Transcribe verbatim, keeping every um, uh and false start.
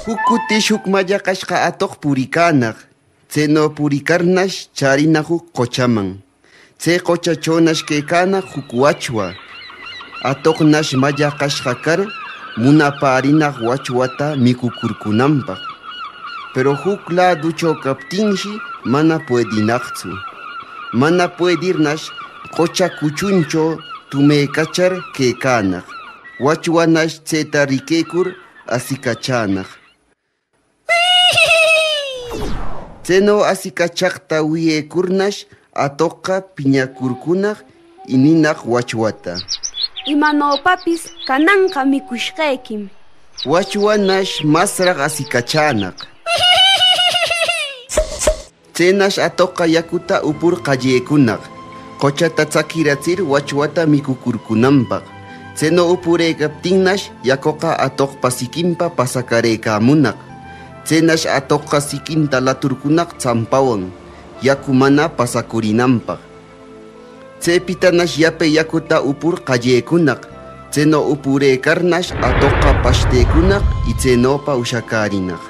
Juc cutish juc mallaqashqa atoq puricänaq. Tseno puricarnash chärinaq juc qochaman. Tse qochachonash quecanaq juc wachwa. Atoqnash mallaqashqa car, munapärinaq wachwata micucurcunanpaq. Pero juc läducho captinshi mana puedinaqtsu. Mana puedirnash qocha cuchuncho tumecachar quecanaq. Wachwanash tseta riquecur asicachanaq. Tseno asicachaqta wiyecurnash atoqqa piñacurcunaq y ninaq wachwata: "Imanopapis cananqa micushqequim." Wachwanash masraq asicachanaq. Tsenash atoqqa yacuta upur qallecunaq, qochata tsaquiratsir wachwata micucurcunanpaq. Tseno upurëcaptinnash yacoqa atoqpa siquinpa pasacarëcamunaq. Tsenash atoqqa siquinta laturcunaq tsampawan, yacu mana pasacurinanpaq. Tsepitanash yape yacuta upur qallecunaq. Tseno upurëcarnash atoqqa pashtecunaq y tsenopa ushacärinaq.